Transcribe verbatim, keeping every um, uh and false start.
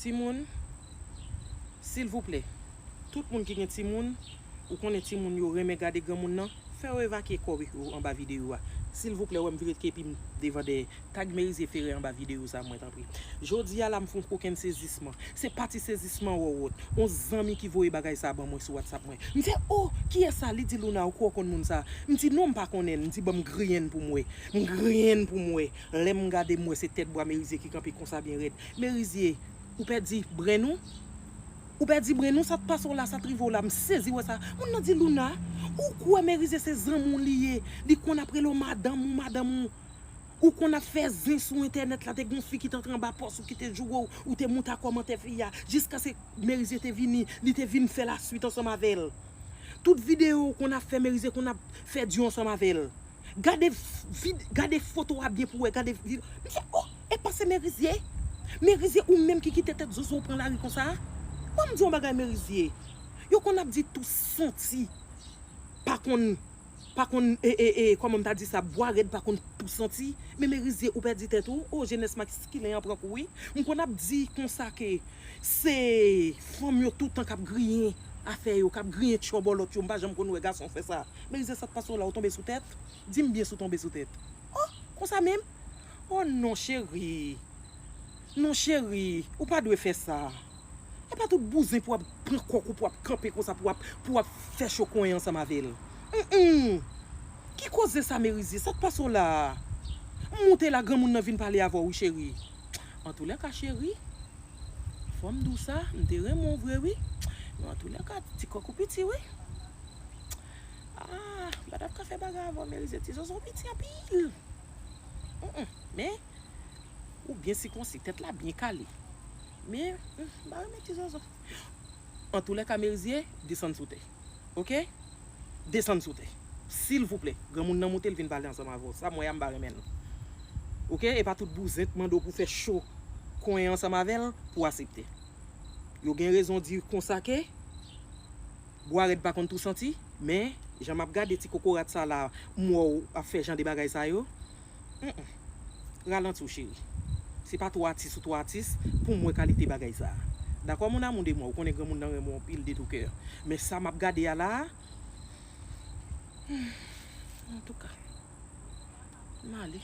Timoun, silvouplè, tout moun ki gen timoun, ou konnen timoun yo renmen gade granmoun nan, fè yo evakye kò yo anba videyo a. Silvouplè, wè m vire kepi m devan dèyè. Tag Merizier Ferre anba videyo sa mwen, tanpri. Jodi a la, m fè yon kokenn sezisman. Se pa ti sezisman wòwòt. On zanmi ki voye bagay sa ban mwen sou WhatsApp mwen. M fè, "Oh, kiyès sa?" Li di, "Luna, ou kwè w konn moun sa?" M di, "Non, m pa konnen l." M di, "Ban m griyen l pou m wè." M griyen l pou m wè. Lè m gade, m wè se tèt bwa Merizier ki kanpe konsa byen rèd. "Merizier, ou pèdi brenn ou? Ou pèdi brenn ou? Sa t pase w la, sa t rive w la?" M sezi wè sa. Moun nan di, "Luna, ou kwè Merizier se zanmi w li ye? Li konn ap rele w madanm ou, madanm ou. Ou konn ap fè zen sou entènèt la, te gon fi ki t antre anba pòs ou ki te joure w, ou te moute a kòmantè fi a, jiskaske Merizier te vini, li te vin fè laswit ansanm avè l. Tout videyo ou konn ap fè, Merizier konn ap fè dyo ansanm avè l. Gade vid, gade foto a byen pou wè, gade vid." M fè, "Oh, e pa se Merizier? Merizier ou menm ki kite tèt zozo w pran lari konsa?" Ban m di yon bagay, Merizier. Yo konn ap di tou santi pa konn, pa konn, e, e, e, kòman m ta di sa, bwa rèd pa konn tou santi. Men Merizier, ou pèdi tèt ou. O, jenès maskilen an pran kou, wi. M konn ap di konsa ke se fanm yo toutan k ap griyen afè yo, k ap griyen tchòbòlòt yo. M pa janm konn wè gason fè sa. Merizier, sa t pase w la, ou tonbe sou tèt? Di m byen si w tonbe sou tèt. O, konsa menm? O non, cheri. Non, cheri, ou pa dwe fè sa. E pa tout bouzen pou w ap pran kòk ou, pou w ap kanpe konsa, pou w ap, pou w ap fè cho konyen ansanm avè l. Hum, hum. Ki koze sa, Merizier? Sa t pase w la? M moute la, granmoun nan vin pale avè w, wi, cheri. Antoulèka, cheri, fò m di w sa, m te renmen w vre, wi. Men antoulèka, ti kòk ou piti, wi. Ah, m pa t ap ka fè bagay avè w, Merizier, ti zozo w piti anpil. Hum, hum. Men, ou byen sikonsi, tèt la byen kale. Men, hmm, m pa renmen ti zozo. Antoulèka, Merizier, desann sou tè. Oke? Desann sou tè. Silvouplè. Granmoun nan moute, l vin pale ansanm avè w. Sa m wè a, m pa renmen l. Oke? E pa tout bouzen t mande w pou fè cho konyen ansanm avè l pou w aksepte. Yo gen rezon di konsa ke bwa rèd pa konn tou santi, men jan m ap gade ti kokorat sa la, m wè w ap fè jan de bagay sa yo. Hum, hum. Ralanti w, cheri. Se pa twò atis ou twò atis pou m wè kalite bagay sa a. Dakò, mon amour de moi, ou konnen granmoun nan renmen w anpil de tout kè. Men sa m ap gade a la a, hmm, antouka, m ale.